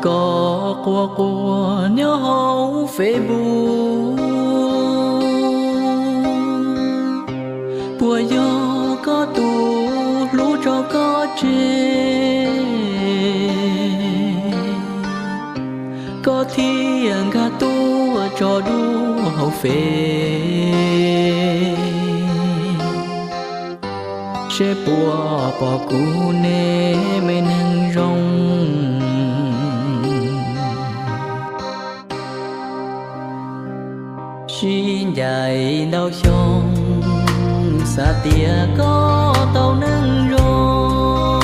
Koj quaj quaj nyob hauv Facebook, puas yog koj tus hlub tso koj tseg, koj thiaj nkag tuaj tso dua hauv Fev? Seb puas pom kuv ne, me neeg zoo. Sib ncaim ntau xyoo, xav tias koj tau neeg zoo,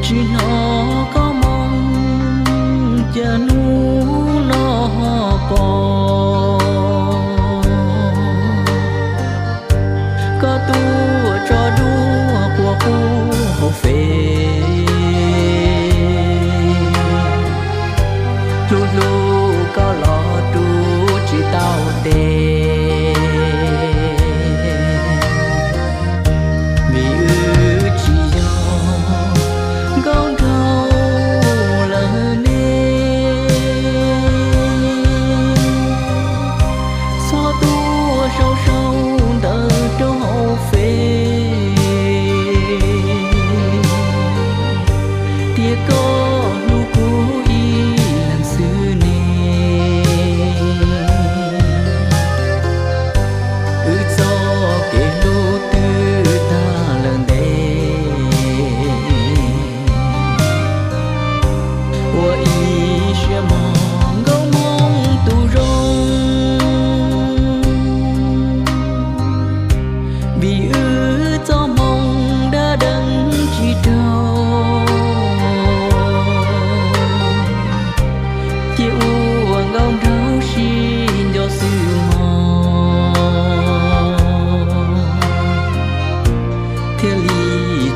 tsis hnov koj moo, cas hnub no ho pom koj tuaj tso dua quaj qub hauv Fev. Hlub hlub koj los rub tsis tau tes, vim wb tsis yog nkauj nraug lawm ne. Txhob tuaj sau sau ntawv rau hauv Fev, tias koj hlub kuv ib leeg xwb ne. Wb txoj kev hlub twb tag lawm ntev, ua ib siab mog nkauj Hmoob tus zoo, vim wb txoj hmoo dab dees tsis raug, cia ua nkauj nraug sib nco xwb mog, thiaj li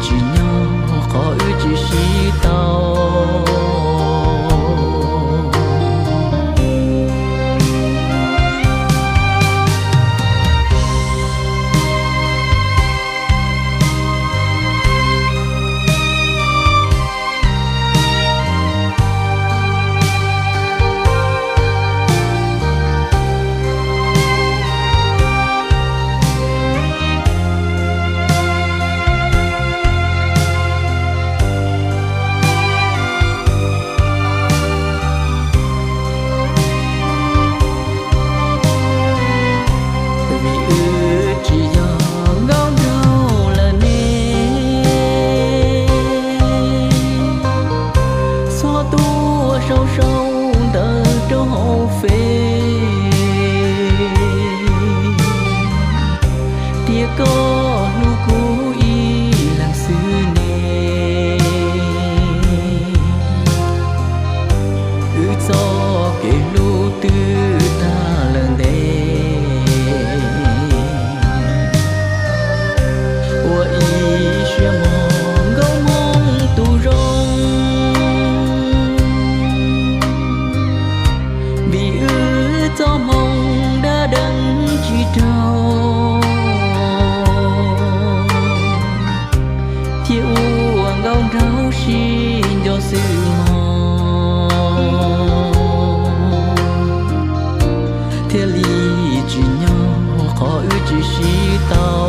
tsim nyog qhov wb tsis sib tau. Vim wb tsis yog nkauj nraug lawm ne, txhob tuaj sau sau ntawv rau hauv Fev, tias koj hlub kuv ib leeg xwb ne. Wb txoj kev hlub twb tag lawm ntev, ua ib siab mog nkauj Hmoob tus zoo, vim wb txoj hmoo dab dees tsis raug, cia ua nkauj nraug sib nco xwb mog, thiaj li tsim nyog qhov wb tsis sib tau.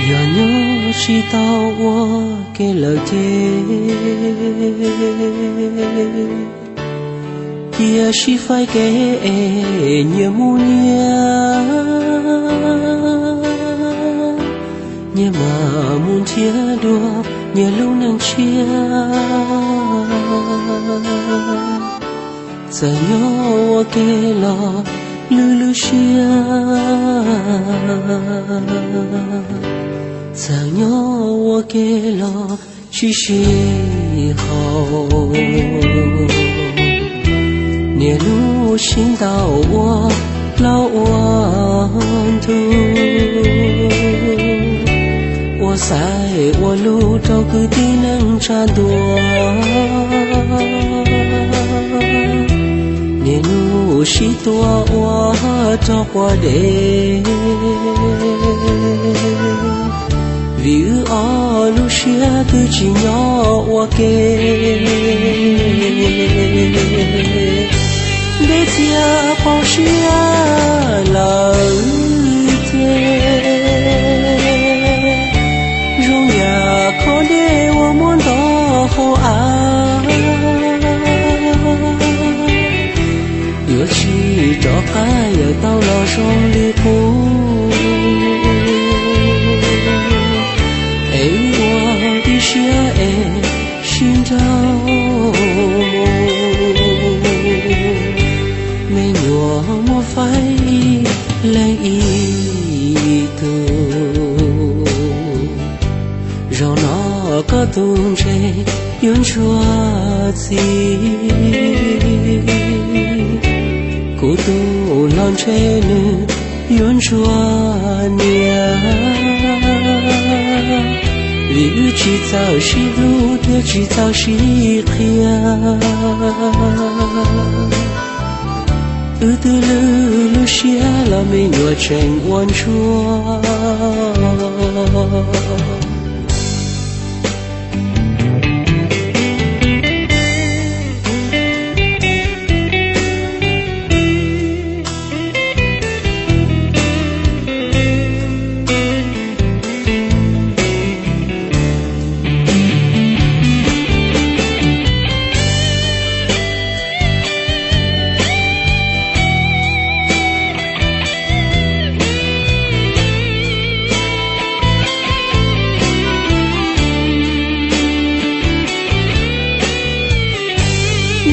Yog nyob tsis tau ua kev lawm ces cia sib faib kev es nyias mus nyias, nyias mam mus nrhiav dua nyias lub neej tshiab. Txawm nyob ua ke los lwj lwj siab, txawm nyob ua ke los tsis sib haum. Niaj hnub sib ntaus ua plaub ua ntug, ua xaiv ua lus rau kwv tij neej tsa ntua. Niaj hnub sib tua ua rog quas dev, vim wb ob lub siab twb tsis nyob ua ke. Dej txias pau siab lawm ces zoo yam khob dej uas muab ntov hauv av. Yuav tsis rov qab yawm tau los zoo li qub, es wb ua tib siab es sib nrauj mus. Me nyuam muab faib ib leeg ib tug, zaum no koj tus ntses yuav ntsuag txiv. Kuv tus hluas ntseg nws yuav ntsuag niam, vim wb tsis txawj sib hlub thiab tsis txawj sib qhia. Wb twb lwj lub siab los me nyuam tseem ua ntsuag.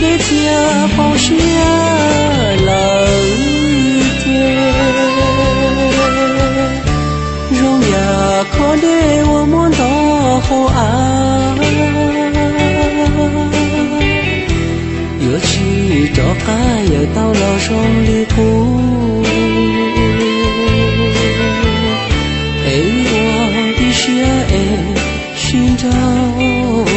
Dej txias pau siab lawm ces zoo yam khob dej uas muab ntov hauv av. Yuav tsis rov qab yawm tau los zoo li qub, es wb ua tib siab es sib nrauj mus.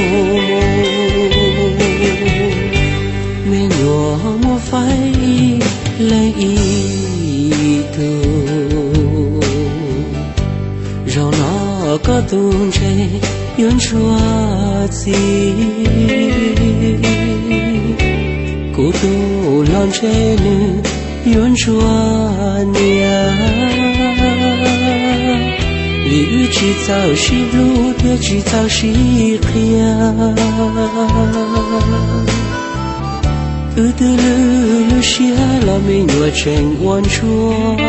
Me nyuam muab faib ib leeg ib tug, zaum no koj tus ntses yuav ntsuag txiv. Kuv tus hluas ntseg nws yuav ntsuag niam, vim wb tsis txawj sib hlub thiab tsis txawj sib qhia. Wb twb lwj lub siab los me nyuam tseem ua ntsuag.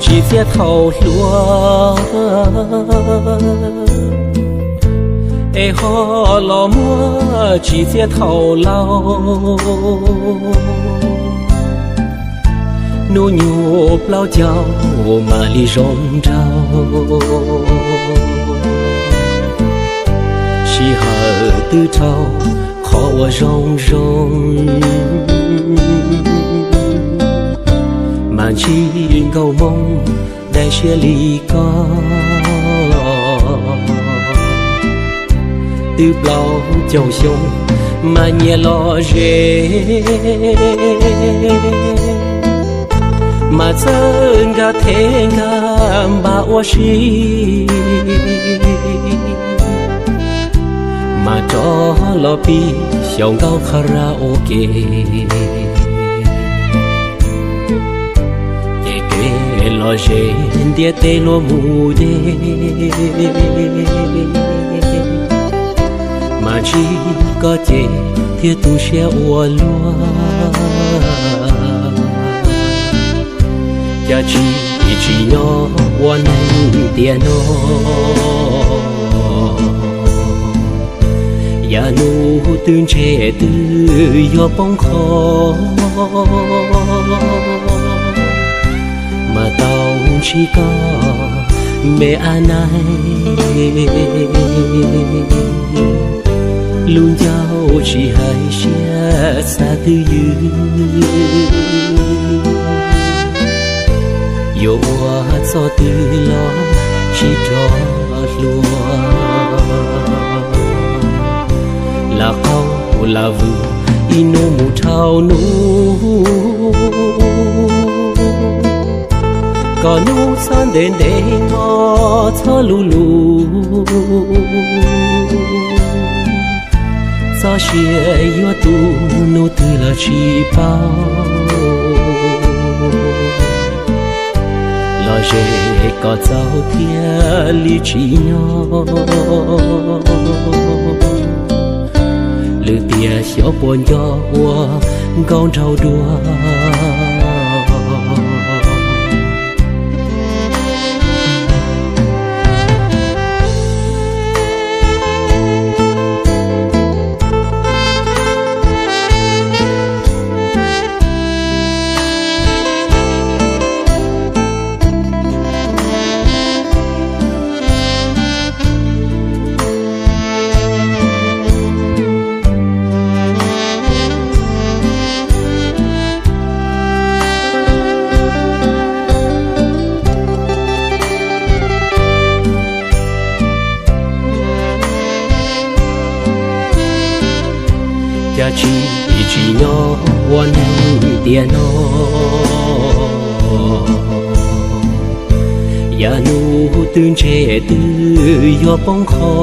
Tsis txiaj thaum hluas, es ho los muaj tsis txiaj thaum laus. Hnub nyoog plaub caug mam li zoo nraug, sij hawm twb dhau qhov uas zoo zoo. Mas ntsib nkauj Hmoob daim siab li koj, twb plaub caug xyoo mas nyias lom zem, mas txawj nkag thev nkag npam ua si, mas rov los pib xyaum nkauj karaoke. Ces kev lom zem ntiaj teb luag mus deb, mas ntsib koj ces thiaj tu siab ua luaj. Cas tsis tsim nyog ua neeg tiam no, yav nus twb ntshe twb yuav poob qho, mas tau ntsib koj me ab naig, lub ncauj tsis hais siab xav twj ywm, yuav ua txoj twg los tsis rov hluas. Lam qaug lam vwm ib hnub mus dhau hnub, kom hnub txhob ntev ntev hmo txhob luv luv, txoj sia yuav tu hnub twg los tsis paub. Lom zem kom txaus thiaj li tsim nyog, lwm tiam xyov puas nco ua nkauj nraug dua. Cas tsis tsim nyog ua neeg tiam no, yav nus twb ntshe twb yuav poob qho,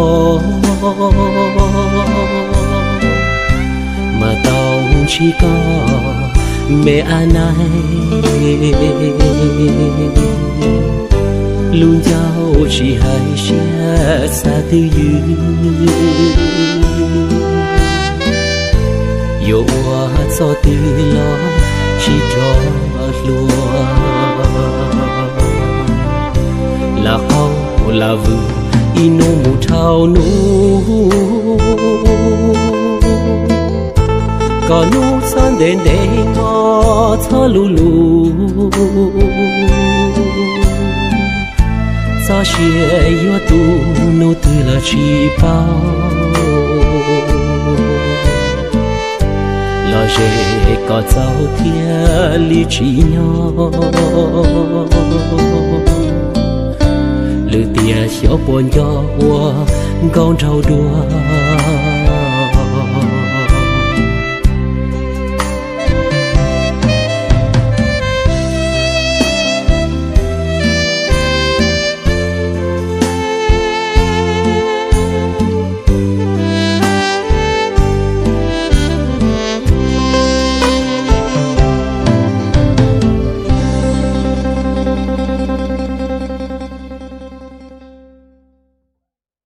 mas tau ntsib koj me ab naig, lub ncauj tsis hais siab xav twj ywm, yuav ua txoj twg los tsis rov hluas. Lam qaug lam vwm ib hnub mus dhau hnub, kom hnub txhob ntev ntev hmo txhob luv luv, txoj sia yuav tu hnub twg los tsis paub. Lom zem kom txaus thiaj li tsim nyog, lwm tiam xyov puas nco ua nkauj nraug dua.